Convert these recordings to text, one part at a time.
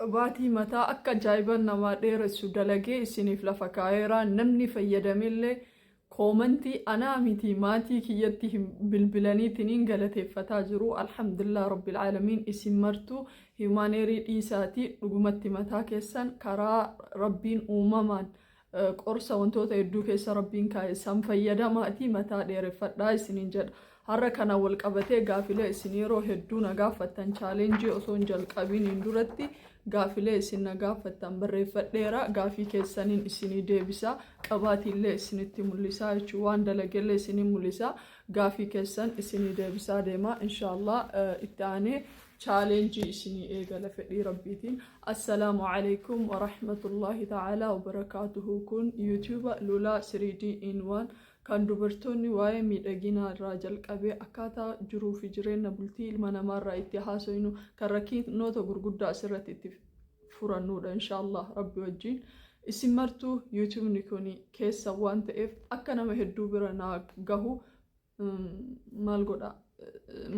Qibaatii mataa akka ajaa'ibaan namaa dheeressu dalagee isiniif lafa kaa'eera. Namni fayyadamellee koomantii anaa miti maatii kiyyatti bilbilaniitiin galateeffataa jiru. Alhamdulillah rabbil aalamiin. Isin martuu human hairii dhiisaatii dhugumatti mataa keessan karaa Rabbiin uumamaan qorsa wantoota hedduu keessa Rabbiin kaa'e san fayyadamaatii mataa dheereffadhaa isiniin jedha. Har'a kana wal qabatee gaafilee isin yeroo hedduu na gaafattan, challenge osoo hin jalqabiniin duratti gaafilee isin na gaafattan barreeffadheera. Gaafii keessaniin isinii deebisa. Qabaatiillee isinitti mul'isaa jechuun waan dalagellee isinii mul'isa. Gaafii keessan isinii deebisaa deema. Inshaallah itti aanee challenge isinii eegala fedhii Rabbiitiin. Assalaamu alaikum wa rahmatullahi ta'ala wa barakaatuhu. Kun YouTube Lulaa 3D in 1 kan dubartoonni waa'ee miidhaginaa irraa jalqabee akkaataa jiruu fi jireenya bultii ilma namaarraa itti haasofnu, kan rakkinoota gurguddaa asirratti itti furannudha, inshaallah Rabbi wajjin. Isin martuu YouTubeni kun keessa waan ta'eef akka nama hedduu bira naa gahu maal godha,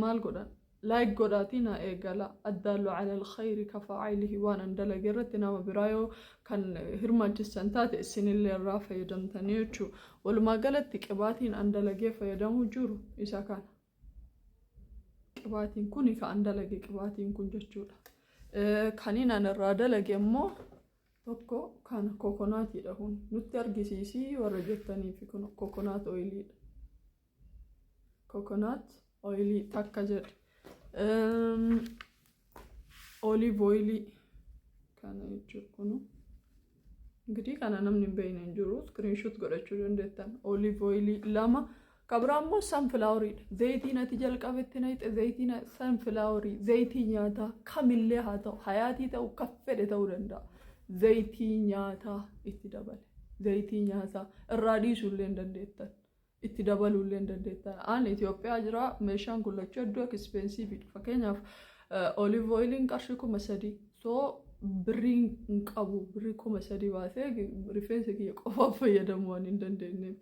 maal godhan? Like godhaatii naa eegala. الدال على الخير كفاعله. Waan an dalage irratti nama biraa yoo kan hirmaachisan taate isinillee irraa fayyadamtanii jechuu. Walumaa galatti qibaatiin an dalagee fayyadamuu jiru isa kana. Qibaatiin kun ka an dalage, qibaatiin kun jechuudha. Kaniin an irraa dalage immoo tokko kana, coconutiidha. Kun nutti argisiisii warra jettaniif, kun coconut oiliidha. Coconut oilii takka jedhe. Olive oilii kana jechuudha kunu. እንግዲህ kana namni hin beekne hin jiru, screenshot godhachuu dandeettan. Olive oilii lama. Kabraa immoo sunfloweriidha. Zayitiin ati jalqabetti naqxe zayitiin sunflowerii, zayitii nyaataa kamillee haa ta'u, hayaatii ta'u, kan fedhe ta'uu danda'a. Zayitii nyaataa itti dabale. Zayitii nyaataa irraa dhiisuu illee hin dandeettan. Itti dabaluu illee hin dandeettan. Ani Itoophiyaa jira, meeshaan kun lachuu hedduu expensiveiidha. Fakkeenyaaf olive oiliin qarshii 3000. So birrii hin qabu, birrii 3000 baasee rifeensa kiyya qofaaf fayyadamuu waan hin dandeenyeef.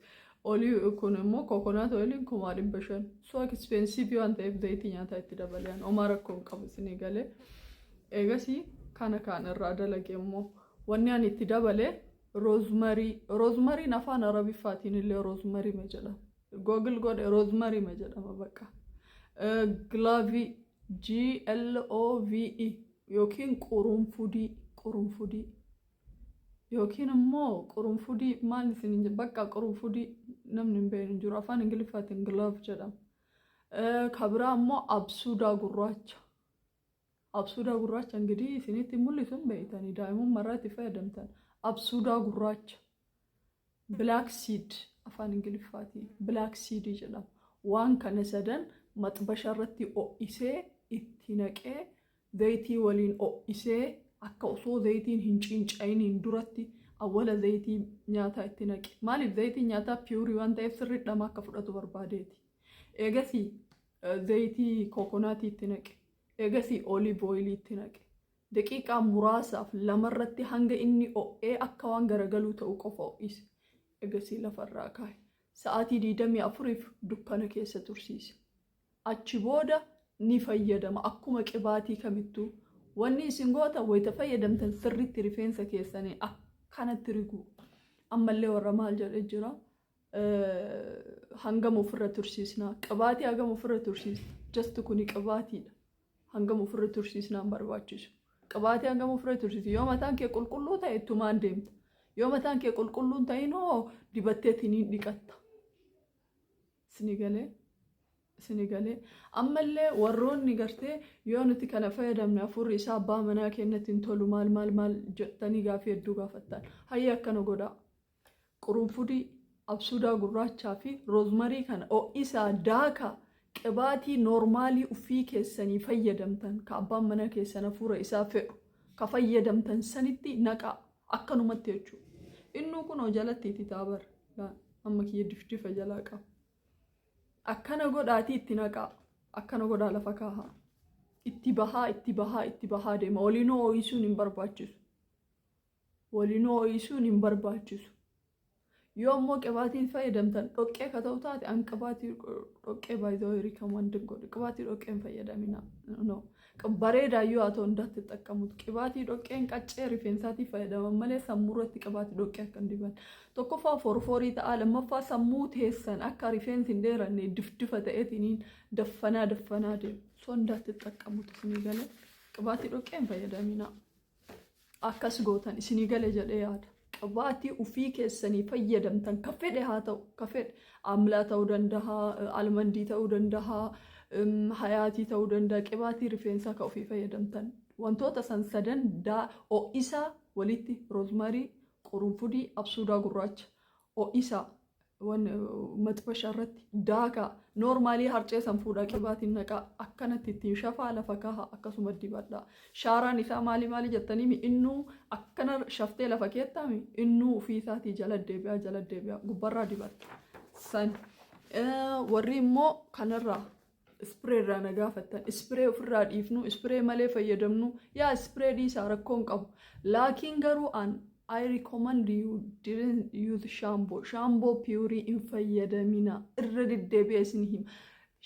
Olii kun immoo coconut oiliin 500,000. So expensive waan ta'eef zayitii nyaataa itti dabaleen homaa rakkoo hin qabu isinii galee. Eegasii kana kaan irraa dalage immoo wanni ani itti dabale rosemary. Rosemaryn afaan Arabiffaatiin illee rosemary ma jedhama. Google godhe, rosemary ma jedhama bakka. Clove, clove yookiin qurunfudii, qurunfudii yookiin immoo qurunfudii maal isin bakka qurunfudii namni hin beekne hin jiru, afaan Ingiliffaatiin clove jedhama. Kabiraa immoo absuudaa gurraacha. Absuudaa gurraacha እንግዲህ isinitti mul'isu hin beektanii, daa'imummaa irraa itti fayyadamtan. Absuudaa gurraacha. Black seed, afaan Ingiliffaatiin black seed jedhama. Waan kana sadan maxbasha irratti ho'isee itti naqee, zayitii waliin ho'isee, akka osoo zayitiin hin cinca'iniin duratti awwala zayitii nyaataa itti naqe. Maaliif? Zayitiin nyaataa pure waan ta'eef sirrii dhama akka fudhatu barbaadeeti. Eegasii zayitii coconutii itti naqe. Eegasii olive oilii itti naqe. Daqiiqaa muraasaaf lamarratti hanga inni ho'ee akka waan garagaluu ta'u qofa ho'ise. Eegasii lafarraa kaa'e. Sa'aatii 24f dukkana keessa tursiise. Achi booda ni fayyadama akkuma qibaatii kamittuu. Wanni isin goota wayita fayyadamtan sirriitti rifeensa keessanii akkanatti riguu. Ammallee warra maal jedhee jira? Hangam ofirra tursiisnaa? Qibaatii hagam ofirra tursiisna? Just kuni qibaatiidha. Hangam ofirra tursiisnaan barbaachisu. Qibaatii hangam ofirra tursiisu? Yoo mataan kee qulqulluu ta'e ittumaan deemta. Yoo mataan kee qulqulluu hin ta'in hoo dibatteetiin hin dhiqatta. Isinii galee? Isinii galee? Ammallee warroonni gartee yoo nuti kana fayyadamne hafuurri isaa abbaa manaa keenyatti hin tolu, maal maal maal jettanii gaafii hedduu gaafattan. Hayya, akkana godhaa. Qurunfudii, absuudaa gurraachaa fi rosemary kana ho'isaa daakaa, qibaatii normalii ufii keessanii fayyadamtan, ka abbaan mana keessan hafuura isaa fedhu ka fayyadamtan sanitti naqaa akkanumatti jechuudha. Innuu kunoo jalatti itti taabar amma kiyya difdifa jalaa qaba. Akkana godhaatii itti naqaa. Akkana godhaa lafa kaahaa. Itti bahaa, itti bahaa, itti bahaa deema. Waliinuu ho'isuun hin barbaachisu. Waliinuu ho'isuun hin barbaachisu. Yoo ammoo qibaatiin fayyadamtan dhoqqee ka ta'u taate, an qibaatii dhoqqee baay'ee recommend godhu. Qibaatii dhoqqee hin fayyadamina. No. Bareedaayyuu haa ta'u, hundaatti xaqqamutu. Qibaatii dhoqqeen qaccee rifeensaatiif fayyadaman malee sammuu irratti qibaatii dhoqqee akka hin diban. Tokkoffaa forforii ta'a, lammaffaa sammuu teessan akka rifeensi hin dheeranne difdifa ta'eetiniin daffanaa daffanaa deemu. So hundaatti xaqqamutu, isinii galee? Qibaatii dhoqqee hin fayyadaminaa. Akkas gootan, isinii gale jedhee yaada. Qibaatii ufii keessanii fayyadamtan ka fedhe haa ta'u, ka fedhe amlaa ta'uu danda'a, almandii ta'uu danda'a, hayaatii ta'uu danda'a, qibaatii rifeensaa ka ofii fayyadamtan. Wantoota san sadan daa ho'isaa walitti, rosemary, qurunfudii, absuudaa gurraacha ho'isaa maxbasha irratti daakaa. Normally harcee san fuudhaa, qibaatiin naqaa, akkanatti ittiin shafaa lafa kaha, akkasuma dibadhaa. Shaaraan isaa maali maali jettanii, innuu akkana shaftee lafa keettaami, innuu ofii isaatii jala deebi'aa, jala deebi'aa, gubbarraa dibadha. San warri immoo kanarraa spray irraa na gaafattan, spray ofirraa dhiifnu, spray malee fayyadamnu, yaa spray dhiisaa, rakkoon qabu. Laakiin garuu an I recommend you didn't use shampoo. Shampoo pure hin fayyadamina. Irra deddeebi'ee isin hima.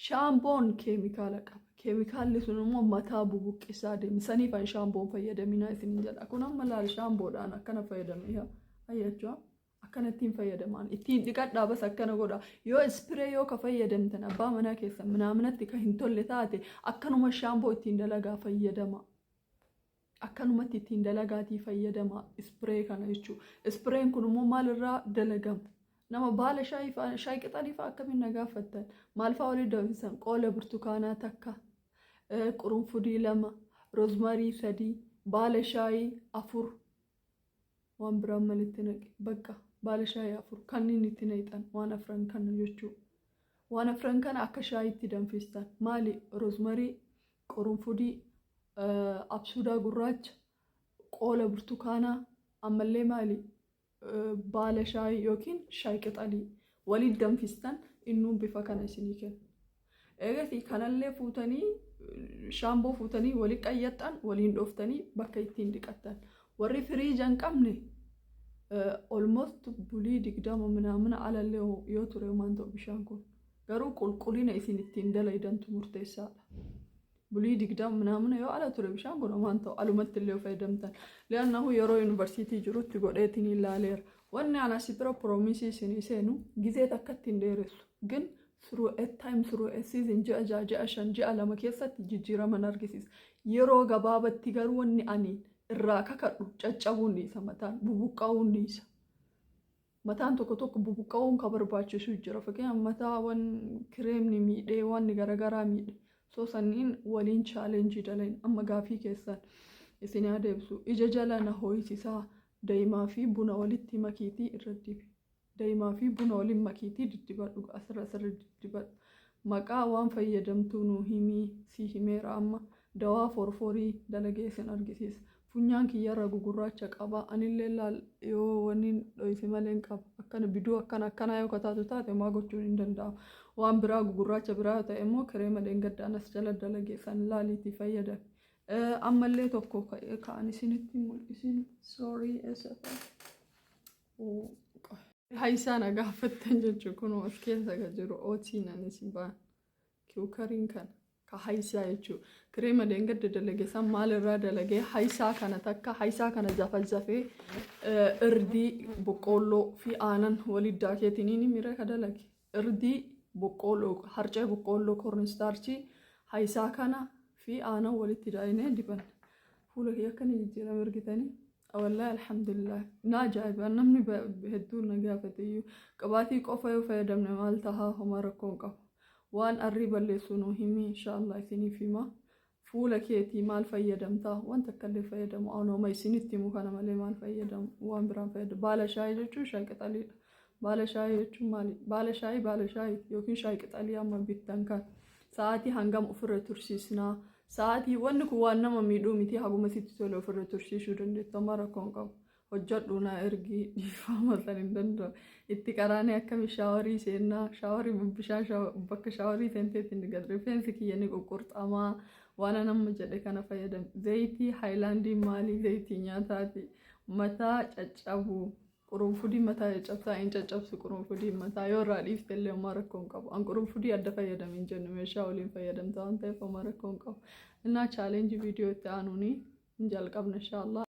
Shaampoon keemikaala qaba. Keemikaalli sun immoo mataa bubuqqisaa deema. Saniif an shaampoon fayyadamina isin jedha. Kun amma laal, shaampoodhaan akkana fayyadame. Ayyachuu akkana ittiin fayyadaman. Ittiin dhiqadhaa, bas akkana godha. Yoo spray yoo ka fayyadamtan abbaa manaa keessan minaaminatti ka hin tolle taate, akkanuma shaampoo ittiin dalagaa fayyadama. Akkanumatti ittiin dalagaatii fayyadama spray kana jechuudha. Sprayn kun immoo maalirraa dalagama? Nama baala shaayii fa'aa, shaayii qixalii fa'aa akkamiin na gaafattan? Maal fa'aa walii danfisan? Qoola burtukaanaa takka, qurunfudii lama, rosemary sadii, baala shaayii afur, waan biraan malitti naqe? Bakka baala shaayii afur kanneen itti naqxan, waan afran kana jechuudha. Waan afran kana akka shaayiitti danfistan. Maali? Rosemary, qurunfudii, absuudaa gurraacha, qoola burtukaanaa, ammallee maali? Baala shaayii yookiin shaayii qixalii waliin danfistan, innuu bifa kana isinii kenna. Eegasii kanallee fuutanii, shaamboo fuutanii walii qayyaxxan, waliin dhooftanii bakka ittiin dhiqattan. Warri firiija hin qabne, almost bulii 20 minaamina alallee yoo ture waan ta'u bishaan kun. Garuu qulqullina isin ittiin dalaydantu murteessaadha. Bulii 20 minaamina yoo ala ture bishaan kun waan ta'u, alumatti illee fayyadamtan. Li'annahu yeroo yuunivarsiitii jirutti godheetiin ilaaleera. Wanni ana si bira promise isinii seenu gizee takkatti hin dheeressu. Gin through a time, through a season, ji'a 6, ji'a 5, ji'a 2 keessatti jijjiirama argisiisa. Yeroo gabaabatti garuu wanni ani irraa kakadhu caccabuun dhiisa, mataan bubuqqa'uun dhiisa. Mataan tokko tokko bubuqqa'uun ka barbaachisu jira. Fakkeenyaaf mataa wan kireemni miidhee, wanni garaagaraa miidhe. So sanniin waliin challenge dalain. Amma gaafii keessan isin adeemsu. Ija jala na ho'isisaa, daa'imaa fi buna walitti makiitii irra dibi. Daa'imaa fi buna waliin makiitii diddibadhu, asirra asirra diddibadhu. Maqaa waan fayyadamtuu nu himii, si himeera amma. Dawaa forforii dalagee isin argisiisa. Funyaan kiyyarra gugurraacha qaba. Anillee laal, yoo wanni dhoyse malee hin qaba. Akkana biduu akkana akkanaa yoo kataatu taate maa gochuun hin danda'amu. Waan biraa gugurraacha biraa yoo ta'e immoo kireema dheengaddaan as jala dalagee san laaliitii fayyadame. Ammallee tokko ka'an isinitti mul'isin. Sorry, eessa? Haayisaa na gaafattan jechuun kun as keessa kan jiru ootiin ani isin ba'an. Kiwukariin kana. Ka haayisaa jechuudha. Kireema dheengadda dalage san maalirraa dalagee? Haayisaa kana takka, haayisaa kana zafazafee, irdii boqqoolloo fi aanan walitti daakeetiniin mira ka dalage. Irdii boqqoolloo, harcee boqqoolloo, cornstarch, haayisaa kana fi aanan walitti daa'inee diban. Fuula kiyya akkana jijjiirame argitanii. Wallaahi alhamdulillah. Na ajaa'iba, namni hedduun na gaafate iyyuu. Qabaatii qofa yoo fayyadamne maal tahaa? Homaa rakkoo hin qabu. Waan arrii balleessu nu himi, inshaallah isiniif hima. Fuula keetii maal fayyadamtaa? Wanta akkallee fayyadamu. Anooma isinitti himu kana malee maal fayyadamu? Waan biraan fayyadamu. Baala shaayii jechuun shaayii qixaliidha. Baala shaayii jechuun maali? Baala shaayii, baala shaayii yookiin shaayii qixalii amma bittan kan. Sa'aatii hangam ofirra tursiisnaa? Sa'aatii wanni kun waan nama miidhuu miti, haguma sitti tole ofirra tursiisuu dandeettu, amma rakkoo hin qabu. Hojjedhu naa ergii, dhiifama san hin danda'u. Itti qaraanee akkami shower seennaa? Shower bishaan bakka shower seenteetti ni gad. Rifeensi kiyya ni quqqurxamaa, waan nama jedhe kana fayyadamu. Zayitii haayilaandii maali? Zayitii nyaataati. Mataa caccabu. Qurunfudii mataa caccabsaa hin caccabsu. Qurunfudii mataa yoo irraa dhiifte illee homaa rakkoo hin qabu. An qurunfudii adda fayyadame hin jennu, meeshaa waliin fayyadamta waan ta'eef homaa rakkoo hin qabu. Innaa challenge viidiyoo itti aanuuni hin jalqabna, inshaallah.